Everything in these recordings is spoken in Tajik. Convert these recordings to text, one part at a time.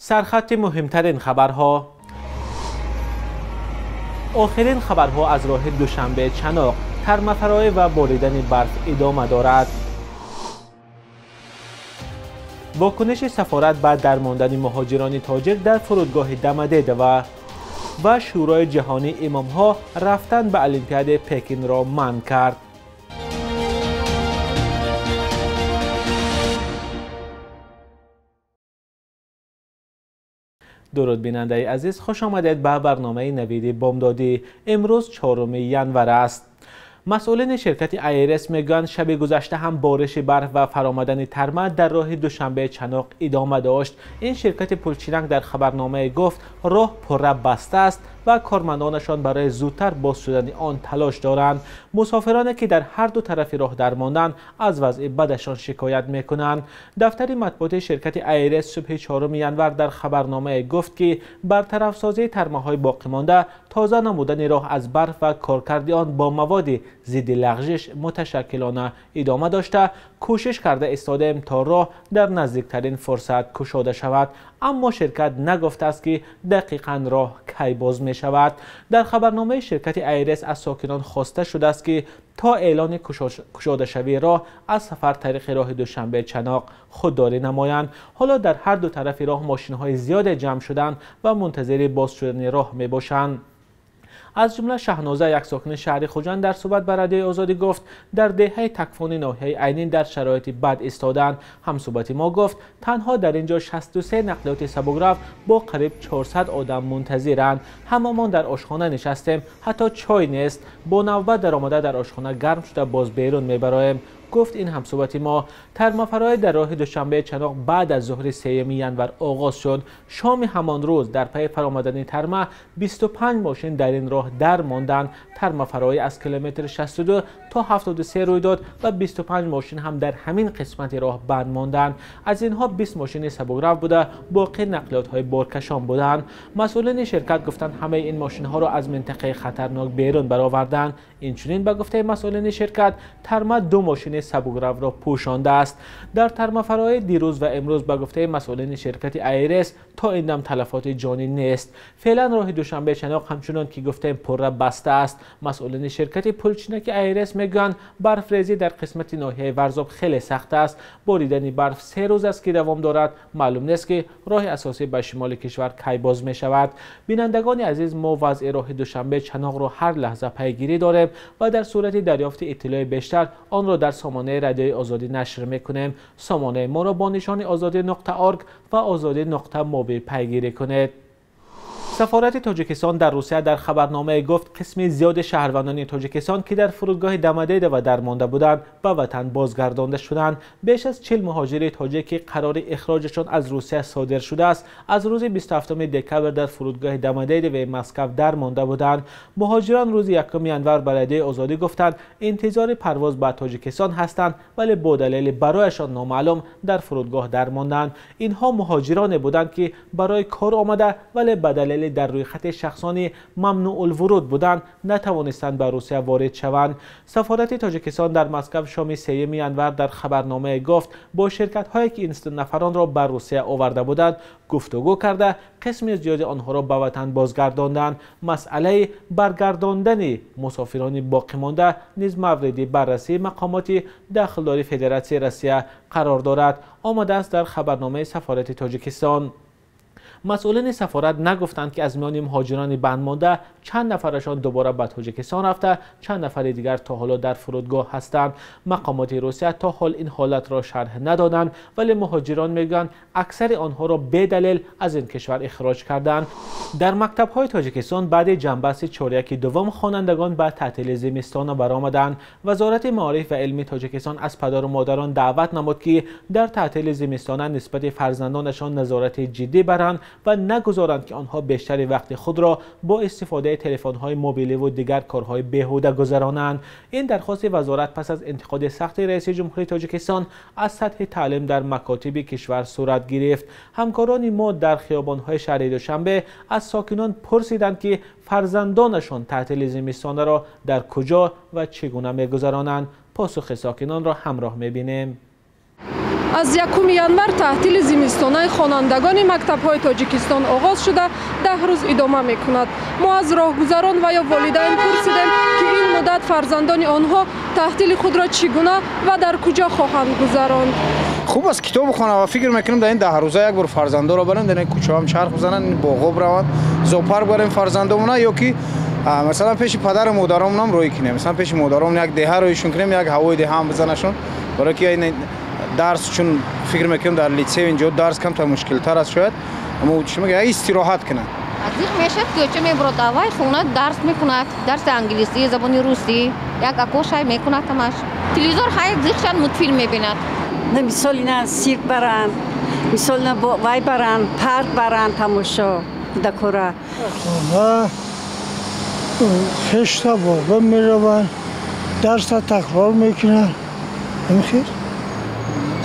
Сархати муҳимтарин хабарҳо. Охирин хабарҳо аз роҳи Душанбе Чаноқ. Тармафароӣ ва боридани барф идома дорад. Вокуниши сафорат ба дармондани муҳоҷирони тоҷик дар фурудгоҳи Домодедово ва Шӯрои ҷаҳонии имомҳо рафтан ба Олимпиадаи Пекинро манъ кард. Дуруд бинандаи азиз, хуш омадед ба барномаи навиди бомдодӣ. Имрӯз 4 январ аст. Масъулини ширкати АйРС мегӯянд шаби гузашта ҳам бориши барф ва фаромадани тарма дар роҳи Душанбе Чаноқ идома дошт. Ин ширкати пулчинак дар хабарномае гуфт роҳ пурра баста аст ва кормандонашон барои зудтар боз шудани он талош доранд. Мусофироне ки дар ҳар ду тарафи роҳ дармонданд аз вазъи бадашон шикоят мекунанд. Дафтари матбуоти ширкати АйРС субҳи 4 январ дар хабарномае гуфт ки бартарафсозии тармаҳои боқимонда, тоза намудани роҳ аз барф ва коркарди он бо маводи зидди лағжиш муташаккилона идома дошта, кӯшиш карда истодаем то роҳ дар наздиктарин фурсат кушода шавад. Аммо ширкат нагуфтааст ки дақиқан роҳ кай боз мешавад. Дар хабарномаи ширкати АйРС аз сокинон хоста шудааст ки то эълони кушодашавии роҳ аз сафар тариқи роҳи Душанбе Чаноқ худдорӣ намоянд. Ҳоло дар ҳар ду тарафи роҳ мошинҳои зиёде ҷамъ шуданд ва мунтазири боз шудани роҳ мебошанд. Аз ҷумла Шаҳноза, як сокини шаҳри Хуҷанд, дар суҳбат ба Радиои Озодӣ гуфт дар деҳаи Такфони ноҳияи Айнин дар шароити бад истоданд. Ҳамсуҳбати мо гуфт танҳо дар ин ҷо 63 нақлиёти сабукрав бо қариб 400 одам мунтазиранд. Ҳамамон дар ошхона нишастем, ҳатто чой нест. Бо навбат даромада дар ошхона гарм шуда боз берун мебароем, гуфт ин ҳамсуҳбати мо. Тармафароӣ дар роҳи Душанбе Чаноқ баъд аз зуҳри 3 январ оғоз шуд. Шоми ҳамон рӯз дар пайи фаромадани тарма 25 мошин дар ин роҳ дар монданд. Тармафароӣ аз километри 62 то 73 рӯй дод ва 25 мошин ҳам дар ҳамин қисмати роҳ банд монданд. Аз инҳо 20 мошини сабукрав буда, боқӣ нақлиётҳои боркашон буданд. Масъулини ширкат гуфтанд ҳамаи ин мошинҳоро аз минтақаи хатарнок берун бароварданд. Инчунин ба гуфтаи масъулини ширкат тарма 2 мошини сабукравро пӯшондааст. Дар тармафарои дирӯз ва имрӯз ба гуфтаи масъулини ширкати АйРС то ин дам талафоти ҷонӣ нест. Феълан роҳи Душанбе Чаноқ ҳамчунон ки гуфтем пурра баста аст. Масъулини ширкати пулчинаки АйРС мегӯянд барфрезӣ дар қисмати ноҳияи Варзоб хеле сахт аст. Боридани барф 3 рӯз аст ки давом дорад. Маълум нест ки роҳи асосӣ ба шимоли кишвар кай боз мешавад. Бинандагони азиз, мо вазъи роҳи Душанбе Чаноқро ҳар лаҳза пайгирӣ дорем ва дар сурати дарёфти иттилои бештар онро дар сомонаи Радиои Озодӣ нашр мекунем. Сомонаи моро бо нишони озодӣ.org ва озодӣ.mobi пайгирӣ кунед. Сафорати Тоҷикистон дар Русия дар хабарномае гуфт қисми зиёди шаҳрвандони Тоҷикистон ки дар фурудгоҳи Домодедово дармонда буданд ба ватан бозгардонда шуданд. Беш аз 40 муҳоҷири тоҷик ки қарори ихроҷашон аз Русия содир шудааст аз рӯзи 27 декабр дар фурудгоҳи Домодедовои Москва дармонда буданд. Муҳоҷирон рӯзи 1 январ ба Радиои Озодӣ гуфтанд интизори парвоз ба Тоҷикистон ҳастанд, вале бо далели барояшон номаълум дар фурудгоҳ дармонданд. Инҳо муҳоҷироне буданд ки барои кор омада, вале ба далели дар рӯйхати шахсони мамнуъулвуруд буданд натавонистанд ба Русия ворид шаванд. Сафорати Тоҷикистон дар Москва шоми 3 январ дар хабарномае гуфт бо ширкатҳое ки ин нафаронро ба Русия оварда буданд гуфтугӯ карда қисми зиёди онҳоро ба ватан бозгардонданд. Масъалаи баргардондани мусофирони боқимонда низ мавриди баррасии мақомоти дахлдори Федератсияи Россия қарор дорад, омадааст дар хабарномаи Сафорати Тоҷикистон. Масъулини сафорат нагуфтанд ки аз миёни муҳоҷирони банд монда чанд нафарашон дубора ба Тоҷикистон рафта, чанд нафари дигар то ҳоло дар фурудгоҳ ҳастанд. Мақомоти Русия то ҳол ин ҳолатро шарҳ надоданд, вале муҳоҷирон мегӯянд аксари онҳоро бедалел аз ин кишвар ихроҷ карданд. Дар мактабҳои Тоҷикистон баъди ҷанбасти чоряки дуввум хонандагон ба таътили зимистона баромаданд. Вазорати маориф ва илми Тоҷикистон аз падару модарон даъват намуд ки дар таътили зимистона нисбати фарзандонашон назорати ҷиддӣ баранд ва нагузоранд ки онҳо бештари вақти худро бо истифодаи телефонҳои мобилӣ ва дигар корҳои беҳуда гузаронанд. Ин дархости вазорат пас аз интиқоди сахти раиси ҷумҳурии Тоҷикистон аз сатҳи таълим дар макотиби кишвар сурат гирифт. Ҳамкорони мо дар хиёбонҳои шаҳри Душанбе аз сокинон пурсиданд ки фарзандонашон таътили зимистонаро дар куҷо ва чӣ гуна мегузаронанд. Посухи сокинонро ҳамроҳ мебинем. Аз 1 январ таътили зимистонаи хонандагони мактабҳои Тоҷикистон оғоз шуда 10 рӯз идома мекунад. Мо аз роҳгузарон ва ё волидайн пурсидем, ки ин муддат фарзандони онҳо таътили худро чӣ гуна ва дар куҷо хоҳанд гузаронд. Хуб аст китобу хона ва фикр мекунам дар ин 10 рӯза як бор фарзандоро барем, дар ин кӯчаҳам чарх бизананд, ин боғҳо бираванд, зоопарк барем фарзандомона, ё ки масалан пеши падару модаромонам рӯй кунем, масалан пеши модаромон як деҳа рӯйшон кунем, як ҳавои деҳа ҳам бизанашон, барои ки дарс чун фикр мекунем дар литсей инҷо дарс камтар мушкилтар аст шояд, аммо чӣ мегӯяд, як истироҳат кунанд. Зиқ мешавад, кӯча мебурад, аввай хона дарс мекунад, дарси англисӣ, забони русӣ, як акошай мекунад ҳамаш. Телевизор ҳай зиқ шад мультфилм мебинад. Мисол ина сирк баранд, мисол ина вай баранд, парк баранд, тамошо кӯдакора. Хона хешта бобо мераванд, дарса такрор мекунанд. Ҳамин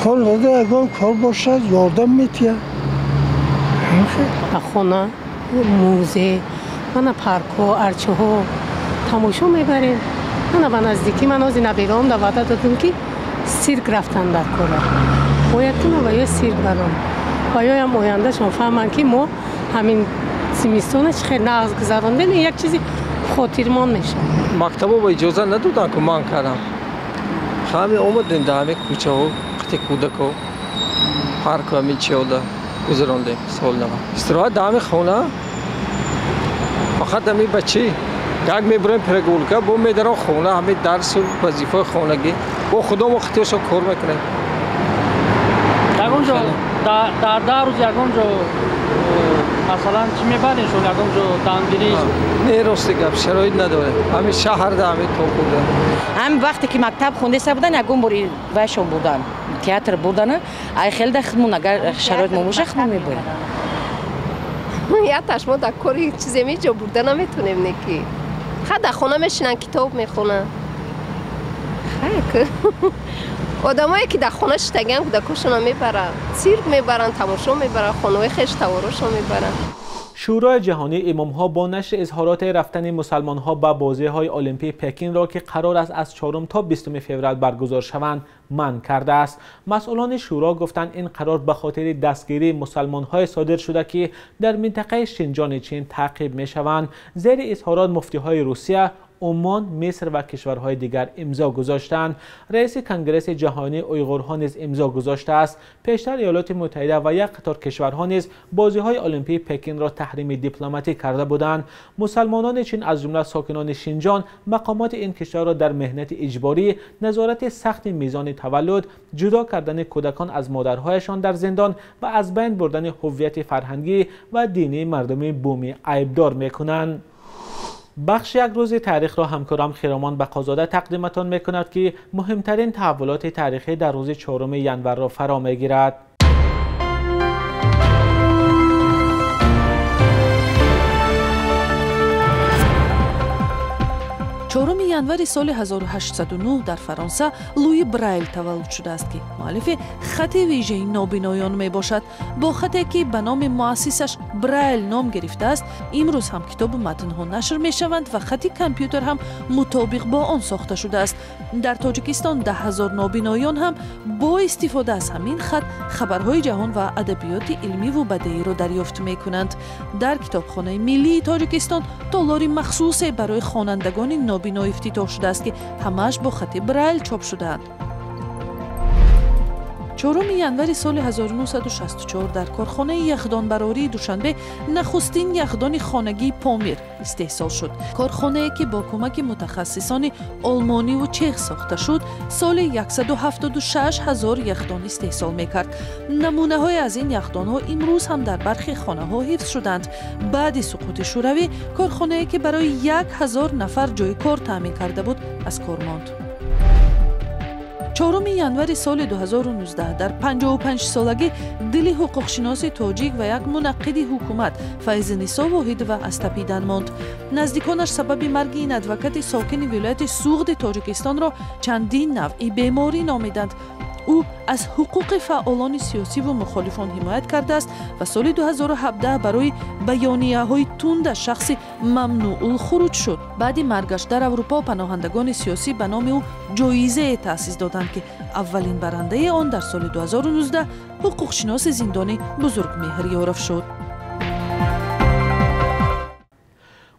кор дода ягон кор бошад, ёрдам метиҳад. Ба хона, музей, мана паркҳо, арчаҳо тамошо мебарем. Мана ба наздикӣ ман ҳозир набераам да ваъда додам, ки сирк рафтан дар кора. Бояд ки ман ба ё сирк барам. Ва ёям ояндашон фаҳманд, ки мо ҳамин зимистона чӣ хел нағз гузарондем, ин як чизи хотирмон мешавад. Мактабо ба иҷоза надоданд, ки ман кардам. Ҳамин омадем дар ҳамин кӯчаҳо, қити кӯдако, парку ҳамин чиёда гузарондем сол нава. Истироҳат дар ҳамин хона, фақат ҳамин бачи як мебурем прогулка, бо медаром хона, ҳамин дарсу вазифаи хонагӣ, бо худомо хитёшо кор мекунем. Ягон ҷо дар 10 рӯз ягон ҷо масалан чӣ мебарем шумо, ягон ҷо дамгирӣ? Не, рости гап, шароит надорем. Ҳамин шаҳрда, ҳамин токуда. Ҳамин вақте ки мактаб хондаиста будан, ягон бор вайшон бурдан, театр бурдан, ай хелда худмон агар шароит мо боша, худмон мебурем. Яташ мо дар кори чизе меҷо бурда наметонем, не ки. Ха дар хона мешинанд, китоб мехонанд. Хайк. Одамое ки дар хона шиштагианд, кӯдакошонро мебаранд, сирк мебаранд, тамошо мебаранд, хонаҳои хеш таворошон мебаранд. Шӯрои ҷаҳонии имомҳо бо нашри изҳороти рафтани мусалмонҳо ба бозиҳои Олимпии Пекинро, ки қарор аст аз 4 то 20 феврал баргузор шаванд, манъ кардааст. Масъулони шӯро гуфтанд, ин қарор ба хотири дастгирии мусалмонҳое содир шуда, ки дар минтақаи Шинҷони Чин таъқиб мешаванд. Зери изҳорот муфтиҳои Русия, Умон, Миср ва кишварҳои дигар имзо гузоштанд. Раиси Конгресси ҷаҳонии уйғурҳо низ имзо гузоштааст. Пештар Иёлоти Муттаҳида ва як қатор кишварҳо низ бозиҳои Олимпии Пекинро таҳрими дипломатӣ карда буданд. Мусалмонони Чин, аз ҷумла сокинони Шинҷон, мақомоти ин кишварро дар меҳнати иҷборӣ, назорати сахти мизони таваллуд, ҷудо кардани кӯдакон аз модарҳояшон дар зиндон ва аз байн бурдани ҳуввияти фарҳангӣ ва динии мардуми бумӣ айбдор мекунанд. Бахши як рӯзи таърихро ҳамкорам Хиромон Бақозода тақдиматон мекунад, ки муҳимтарин таҳаввулоти таърихӣ дар рӯзи 4 январро фаро мегирад. Чоруми январи соли 1809 дар Фаронса Луи Брайл таваллуд шудааст, ки муаллифи хати вижаи нобиноён мебошад. Бо хате ки ба номи муассисаш Брайл ном гирифтааст, имрӯз ҳам китобу матнҳо нашр мешаванд ва хати компютер ҳам мутобиқ бо он сохта шудааст. Дар Тоҷикистон 10 000 нобиноён ҳам бо истифода аз ҳамин хат хабарҳои ҷаҳон ва адабиёти илмиву бадеиро дарёфт мекунанд. Дар Китобхонаи миллии Тоҷикистон толори махсусе барои хонандагони нобино ифтитоҳ шудааст, ки ҳамааш бо хати Брайл чоп шудаанд. 4 январи соли 1964 дар корхонаи яхдонбарории Душанбе нахустин яхдони хонагии Помир истеҳсол шуд. Корхонае ки бо кӯмаки мутахассисони олмониву чех сохта шуд, соли 176 000 яхдон истеҳсол мекард. Намунаҳое аз ин яхдонҳо имрӯз ҳам дар бархе хонаҳо ҳифз шуданд. Баъди суқути Шӯравӣ корхонае ки барои 1000 нафар ҷои кор таъмин карда буд, аз кор монд. 4 январи соли 2019 дар 55-солагӣ дили ҳуқуқшиноси тоҷик ва як мунаққиди ҳукумат Файзинисо Воҳидова аз тапидан монд. Наздиконаш сабаби марги ин адвокати сокини вилояти Суғди Тоҷикистонро чандин навъи беморӣ номиданд. Ӯ аз ҳуқуқи фаъолони сиёсиву мухолифон ҳимоят кардааст ва соли 2017 барои баёнияҳои тунда шахси мамнӯъулхуруҷ шуд. Баъди маргаш дар Аврупо паноҳандагони сиёсӣ ба номи ӯ ҷоизае таъсис доданд, ки аввалин барандаи он дар соли 2019 ҳуқуқшиноси зиндонӣ Бузургмеҳр Ёров шуд.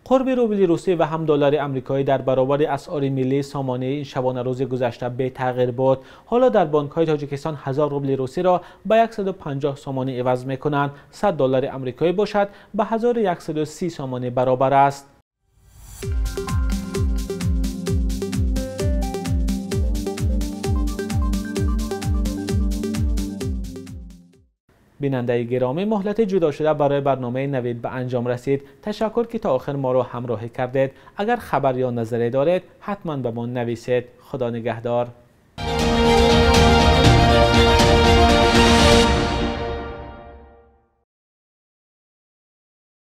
Қурби рубли русӣ ва ҳам доллари амрикоӣ дар баробари асъори миллии сомонии ин шабонарӯзи гузашта бетағйир буд. Ҳоло дар бонкҳои Тоҷикистон 1000 рубли русиро ба 150 сомонӣ иваз мекунанд. 100 доллари амрикоӣ бошад ба 1130 сомонӣ баробар аст. Бинандаи гиромӣ, муҳлати ҷудошуда барои барномаи Навид ба анҷом расид. Ташаккур, ки то охир моро ҳамроҳӣ кардед. Агар хабар ё назаре доред, ҳатман ба мо нависед. Худо нигаҳдор.